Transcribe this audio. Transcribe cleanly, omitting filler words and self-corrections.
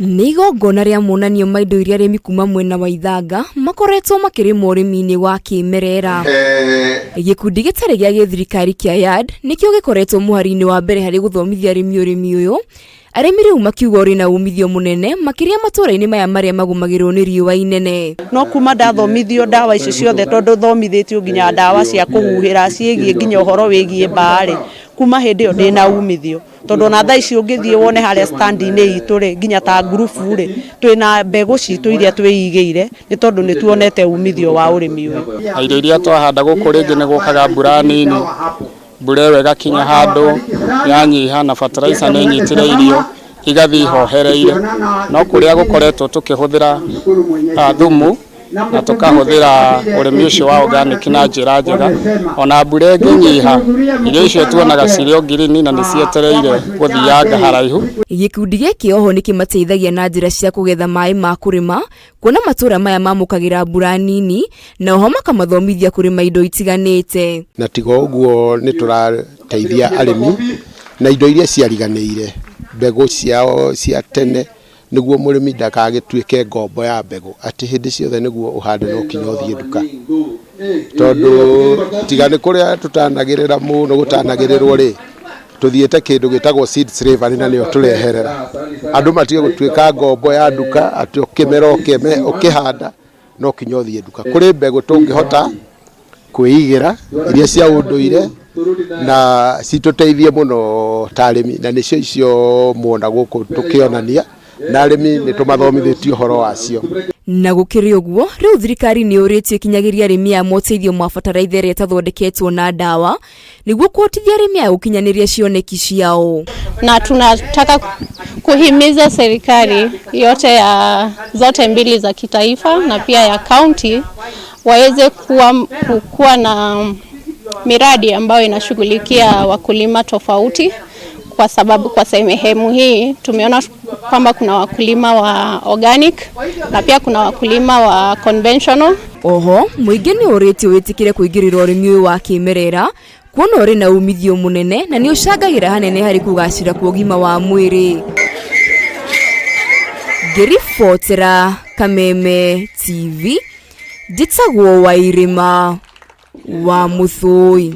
Nĩ igongona rĩa monanio ma indo iria arĩmi kuma mwena wa Ithanga makoretwo makĩrĩma ũrĩmi-inĩ wa kĩmerera. Gĩkundi gĩtarĩ gĩa gĩthirikari kĩa YARD nĩkĩo gĩkoretwo mũhari-inĩ wa mbere harĩ gũthomithia arĩmi ũrĩmi ũyũ. Arĩmi rĩu makiuga ũrĩ na umithio mũnene makĩria matũũra-inĩ maya marĩa magũmagĩrwo nĩ riũa inene. No kuma ndathomithio ndawa ici ciothe tondũ thomithĩtio nginya ndawa cia kũhuhĩra ciĩgiĩ nginya ũhoro wĩgiĩ mbaa rĩ, kuma hĩndĩ ĩyo ndĩna umithio. Tondũ ona thaa ici ũngĩthiĩ wone harĩa stand-inĩ itũ rĩ, nginya ta ngurubu rĩ, twĩna mbegũ citũ iria twĩigĩire nĩ tondũ nĩ tuonete umithio wa ũrĩmi ũyũ. Na irio iria twahanda gũkũ rĩngĩ nĩ gũkaga mbura nini, mbura ĩyo ĩgakinya handũ yanyiha na fertilizer nĩ ĩnyitire irio igathiĩ ihohereire. No kũrĩa gũkoretwo tũkĩhũthĩra thumu na tũkahũthĩra ũrĩmi ũcio wa organic na njĩra njega, ona mbura ĩngĩnyiha, irio icio tuonaga cirĩ o ngirini na nĩ cietereire gũthianga haraihu. Gĩkundi gĩkĩ oho nĩ kĩmateithagia na njĩra cia kũgetha maĩ ma kũrĩma, kuona matũra maya mamũkagĩra mbura nini, na oho makamathomithia kũrĩma indo itiganĩte. Na tiga ũguo nĩ tũrateithia arĩmi na indo iria ciariganĩire, mbegũ ciao cia tene, nĩguo mũrĩmi ndagagĩtuĩke ngombo ya mbegũ, atĩ hĩndĩ ciothe nĩguo ũhande no kinya ũthiĩ nduka. Tondũ tiga nĩ kũrĩa tũtanagĩrĩra mũno gũtanagĩrĩrwo rĩ, tũthiĩte kĩndũ gĩtagwo seed slavery na nĩyo tũreherera. Andũ matige gũtuĩka ngombo ya nduka atĩ ũkĩmera ũkĩhanda no kinya ũthiĩ nduka. Kũrĩ mbegũ tũngĩhota kwĩigĩra iria cia ũndũire na citũteithie mũno ta arĩmi, na nĩcio icio muona gũkũ tũkĩonania, na arĩmi nĩ tũmathomithĩtie ũhoro wacio. Na gũkĩrĩ ũguo, rĩu thirikari nĩ yũrĩtio ĩkinyagĩrie arĩmi aya moteithio ma bataraitha ĩrĩa ĩtathondeketwo na ndawa nĩguo kũhotithia arĩmi aya gũkinyanĩria cioneki ciao. Na tunataka kuhimiza serikali yote ya zote mbili za kitaifa na pia ya kaunti waweze kuwa na miradi ambayo inashughulikia wakulima tofauti, kwa sababu kwa sehemu hii tumeona kwamba kuna wakulima wa organic na pia kuna wakulima wa conventional. Oho mũingĩ nĩ ũrĩtio wĩtĩkĩre kũingĩrĩra ũrĩmi ũyũ wa kĩmerera kuona ũrĩ na umithio mũnene na nĩ ũcangagĩra hanene harĩ kũgacĩra kwa ũgima wa mwĩrĩ. Ngĩribotera Kameme TV, njĩtagwo Wairĩma wa Mũthũi.